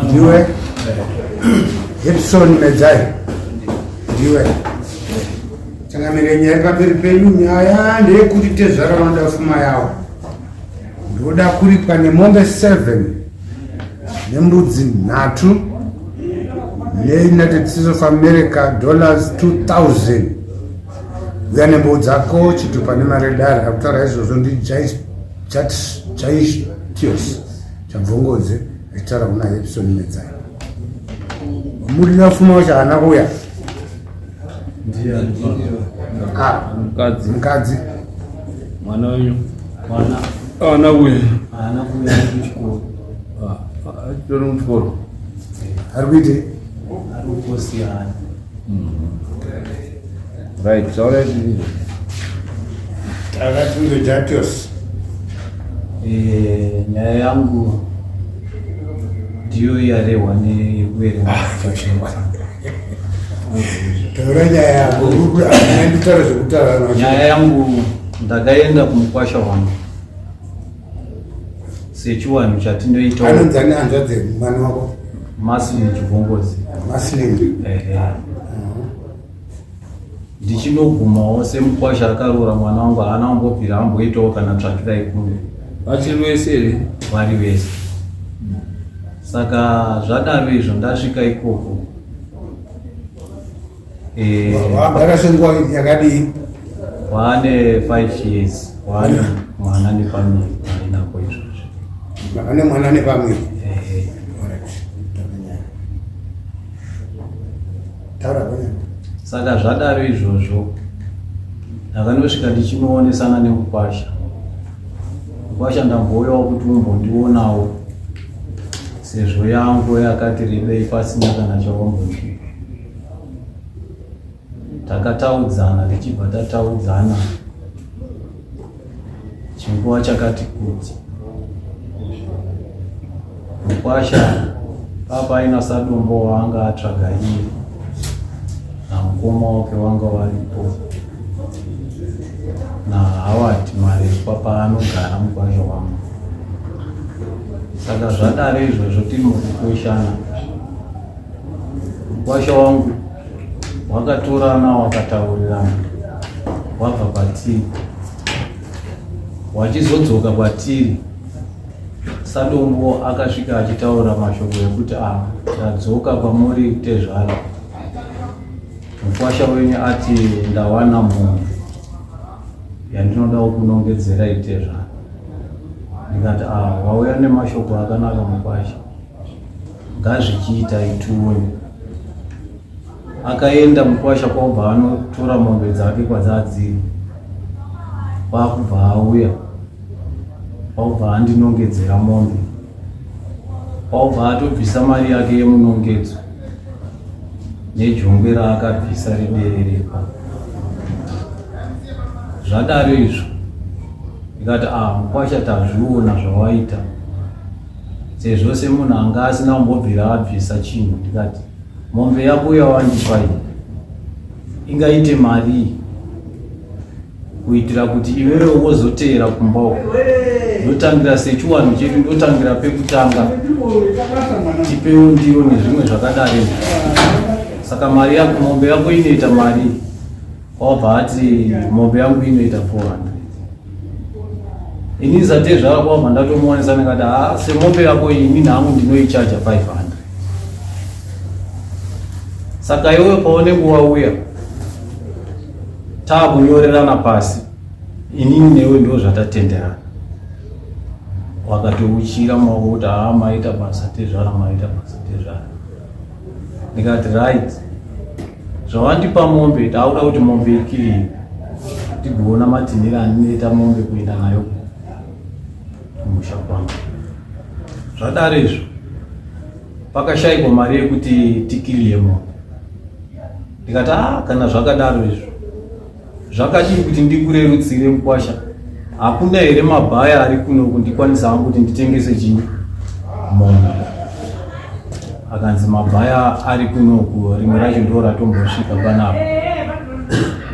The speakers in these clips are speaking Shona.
Ndiwe Gibson Medzai, ndiwe changamire. Nyaya pamberi penyu, nyaya ndeyekuti tezvara vanoda fuma yavo. Ndoda kuripwa nemombe 7 nembudzi nhatu neUnited States of America dollars 2000. Uya nembou dzako, chitupa nemari yedare. Akutaura izvozvo ndiJaitios Chabvongodze achitaura kuna Hepson Medzai. Murira fuma wacho haana kuuya. Ah, mukadzi. Mukadzi. Mwana wenyu. Mwana. Haana kuuya. Haana kuuya kuchikoro. Ah, achitori kuchikoro. Ari kuitei? Ari kukosiyana. Right, taura izvi. Takatunge Jatios. Eh, nyaya yangu ndiyo yarehwa neyekuverenga. Taura nyaya yako. Nditaura zvekutaura. Nyaya yangu, ndakaenda kumukwasha wangu sechiwanhu chatinoita. Anonzi ani hanzvadzi mwana wako? Maslin Chivongozi. Maslin. Ehe. Ndichinogumawo semukwasha akaroora mwana wangu, haana kumbobvira amboitawo kana tsvakirai kumwe. Vachiri vese here? Vari vese. Saka zvadaro izvo, ndasvika ikoko Wagara senguva yakadii? Waane 5 years, waane mwana nepamiri ainako izvozvi. Ane mwana nepamiri. Ehe. Alright. Taura kwanyaya. Saka zvadaro izvozvo, ndakanosvika ndichinoonesana nemukwasha. Mukwasha, ndambouyawo kuti umbondionawo sezvo yangu yakati rebei pasina kana chawambondipa. Takataudzana, tichibva tataudzana chinguva chakati kuti, mukwasha papa aina sadombo waanga atsvaga iye namukoma wake wanga varipo naHoward Marekwa paanogara mukwasha wangu. Saka zvadaro izvozvo, tiri mukukweshana, mukwasha wangu wakatorana, wakataurirana, wabva kwatiri, wachizodzoka kwatiri. Sadombo akasvika achitaura mashoko ekuti, "A, ndadzoka kwamuri tezvara, mukwasha wenyu ati ndawana munhu yandinodawo kunongedzera itezvara." Ndikati, "A, wauya nemashoko akanaka mukwasha, ngazvichiita itione." Akaenda mukwasha, kwabva anotora mombe dzake kwadzadziri, kwakubva auya, kwakubva andinongedzera mombe, kwakubva atobvisa mari yake yemunongedzo nejongwe raakabvisa redererekwa. Zvadaro izvo, ndikati, "A, mukwasha, tazviona zvawaita," sezvo semunhu anga asina kumbobvira abvisa chinhu. Ndikati, "Mombe yako yawandipa iyi ingaite mari kuitira kuti iwewe wozoteera kumba uko? Ndotangira sechiwanhu chedu, ndotangira pekutanga, tipewo ndiro nezvimwe zvakadaro. Saka mari yako, mombe yako inoita mari?" Wabva ati, "Mombe yangu inoita 400." Ini zatezvara kwabva ndatomuonesa, ndikati, "Ha, semombe yako iyi, inini hangu ndinoichaja 500. Saka iwewe paunenge wauya, taakunyorerana pasi inini newe, ndo zvatatenderana." Wakatouchira maoko kuti, "Haa, maita basa tezvara, maita basa tezvara." Ndikati, "Right, zvawandipa mombe, tauda kuti mombe ikiriwe tigoona matinhiro andinoita mombe kuenda nayo kumusha kwangu." Zvadaro izvo, pakashayikwa mari yekuti tikiliye mombe. Ndikati, "A, kana zvakadaro izvo, zvakadii kuti ndikurerutsire mukwasha? Hakuna here mabhaya ari kunoku ndikwanisa hangu kuti nditengese chii mombe?" Akanzi mabhaya ari kunoku, rimwe racho ndo ratombosvika panapa.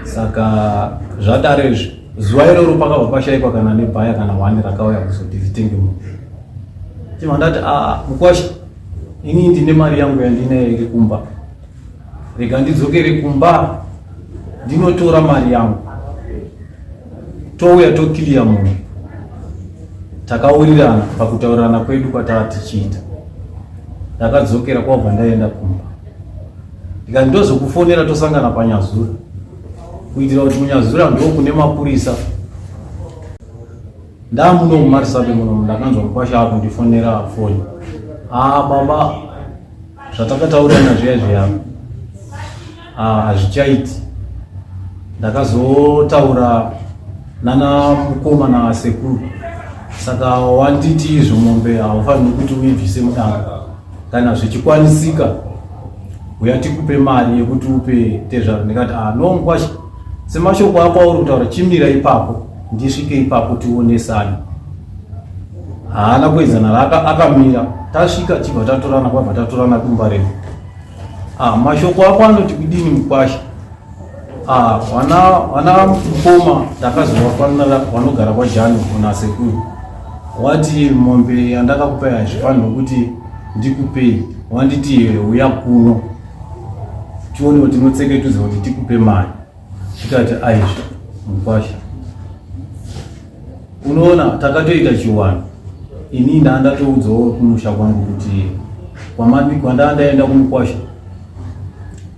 Saka zvadaro izvi, zuva iroro pakabva pashayikwa kana nebhaya kana hwani rakauya kuzoti ritenge mombe. Chibva ndati, "A, mukwasha, Ini ndine mari yangu yandinayo iri kumba, rega ndidzokere kumba ndinotora mari yangu, touya tokiliya munhu. Takaurirana pakutaurirana kwedu kwataa tichiita. Ndakadzokera kwabva ndaenda kumba, ndikati ndozokufonera tosangana paNyazura, kuitira kuti muNyazura ndokune mapurisa. Ndamuno muMarisabe muno, ndakanzwa mukwasha akundifonera foni. Aa baba, zvatakataurirana zviya zviya hazvichaiti. Ndakazotaura nana mukoma nasekuru, saka wanditi izvo mombe haufaniri kuti uibvise mudanga, kana zvichikwanisika uya tikupe mari yekuti upe tezvaro. Ndikati ah, no mukwasha, semashoko ako auri kutaura, chimira ipapo ndisvike ipapo tionesane. Haana kuedzana, akamira tasvika, tibva tatorana, kwabva tatorana kumba refu. Ah, mashoko ako anoti kudini mukwasha? Ah, wana mukoma ndakazovafanira vanogara kwaJani kuna sekuru, wati mombe yandakakupai hazvifanirwi kuti ndikupei, wanditi uya kuno tione kuti tinotseketudza kuti tikupe mari. Tikati aizvi mukwasha, unoona takatoita chiwano. Ini ndandatoudzawo kumusha kwangu kuti kwandaa ndaenda kumukwasha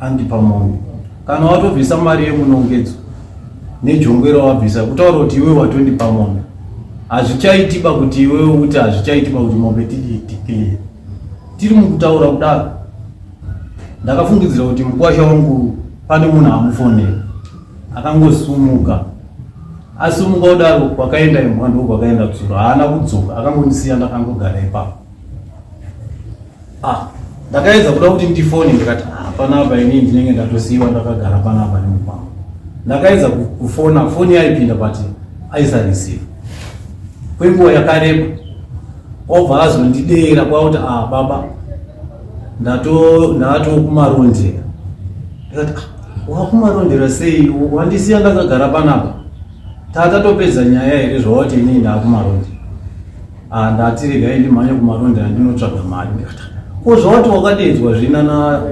andipa mombe, kana watobvisa mari yemunongedzo nejongwe rawabvisa, kutaura kuti iwe watondipa mombe, hazvichaitiba kuti iwewe kuti hazvichaitiba kuti mombe tidii tikliye. Tiri mukutaura kudaro, ndakafungidzira kuti mukwasha wangu pane munhu amufonera, akangosumuka. Asumuka kudaro, kwakaenda imbwa ndo kwakaenda tsuro, haana kudzoka, akangondisiya ndakangogara ipapo. Ah, ndakaedza kuda kuti ndifone, ndikati ah, panapa inini ndinenge ndatosiyiwa ndakagara panapa nemukwamo. Ndakaedza kufona, foni yaipinda but aisareceive kwenguva yakareba. Obva azondideera kwakuti ah, baba, ndatokumarondera. Ndikati ah, wakumarondera sei wandisiya ndakagara panapa? Tatatopedza nyaya here zvawati inini ndaakumarondera? Ah, ndati regai ndimhanye kumarondera ndinotsvaga mari. Ndikati ko zvawati wakadedzwa zvina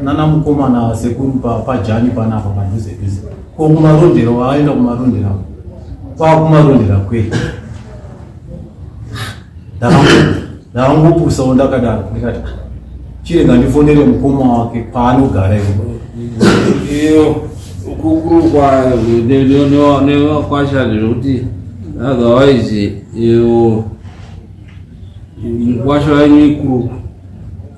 nana mukoma nasekuru paJani panapa padhuze dhuze, ko kumarondera waaenda kumarondera kwakumarondera kwei? Ndakangopusawo ndakadaro, ndikati ah, chirega ndifonere mukoma wake kwaanogara iko. Iyo kukurukwa nevakwasha zvekuti otherwise iyo mukwasha wenyu ikuruku,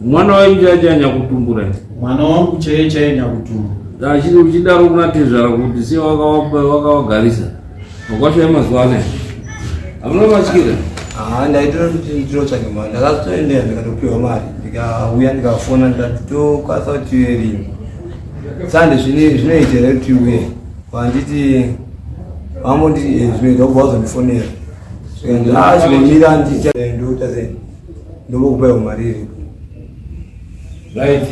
mwana wenyu chaiye nyakutumbura. Mwana wangu chaiye chaiye nyakutumbura. Achiti uchidaro kuna tezvara kuti sei wakavagarisa makwasha emazuva anaya, hamuna matyira? Ah, ndaitira kuti ndinotsvage mari, ndakazotoendera ndikatopiwa mari, ndikauya ndikafona, ndikati tokwanisa kuti tiuye rini sande, zvinoita here kuti tiuye? Vanditi vambonditi zvinoita, ubva wazondifonera zvikanzi ah, chinomira ndicha ndoita sei, ndombokupa mari iripo. Right,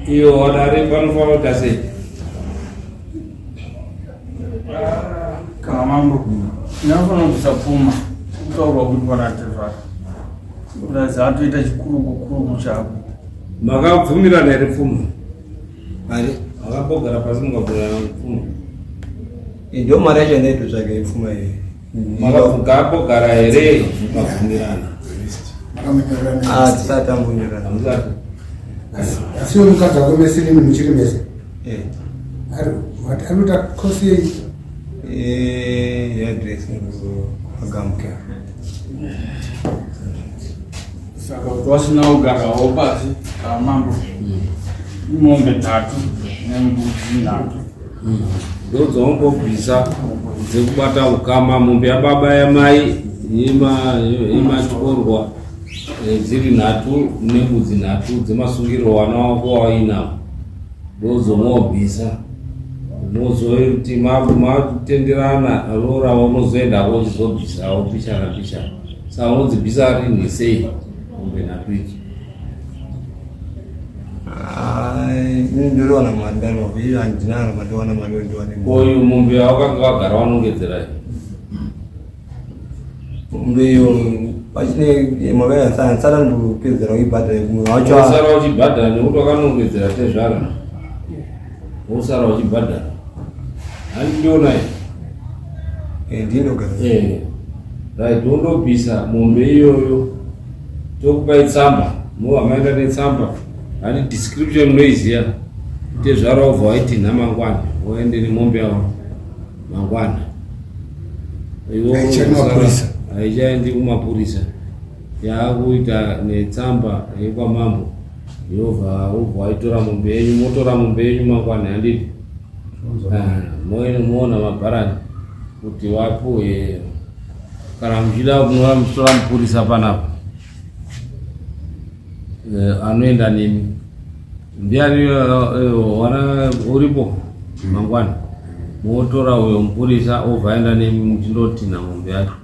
iyo wadare panofanira kuita sei? Kana mambo ndinofanira kubvisa pfuma, kutaurwa kuti panatezvara kuratidza atoita chikuruku kuruku chako. Makabvumirana here pfuma? Mari. Makambogara pasi mukabvumirana pfuma? Ndo mari yacho yandaitotsvaga, pfuma iyi. Makambogara here mukabvumirana? Ah, tisati tambonyorana. Hamusati. Asi mukadzi wako mese nemi muchiri mese? Eh. Ari wati anoita kosi yei? Hairdressing kuGamke. Saka kuti wasina kugarawo pasi kana mambo, mombe 3 nembudzi 3. Ndodzaumbobvisa dzekubata ukama, mombe yababa, yamai, yematyorwa dziri 3 nembudzi 3 dzemasungiro wana wako wainawo, ndodzomobvisa. Mozoti matenderana roora, unozoendako uchizobvisawo pichana pichana. Saka unodzibvisa rini, sei mombe 3 idzi? Ndoriwana mari, ndanovi handina kana mandiwana mari, ndiwane. Koyo mombe yawakanga wagara wanongedzera? Mombe iyo. Pachine mombe yasara ndikupedzera kuibhadhara munhu wacho. Wosara uchibhadhara nekuti wakanongedzera tezvara. Wosara uchibhadhara. Handindiona eh, ndinogara. Eh. Right, wondobvisa mombe iyoyo tokupai tsamba mova maenda netsamba hani description unoiziva tezvara wobva waitinha mangwana woende nemombe yavo mangwana haichaendi kumapurisa yaakuita netsamba yekwamambo yobva wobva waitora mombe yenyu motora mombe yenyu mangwana handiti ah, moona mabharani kuti wapuwe kana muchida kunora muchitora mupurisa panapa eh, anoenda nemi ndiani eh, eh, wana uripo mangwana motora uyo mupurisa obva aenda nemi muchindotinha mombe yacho.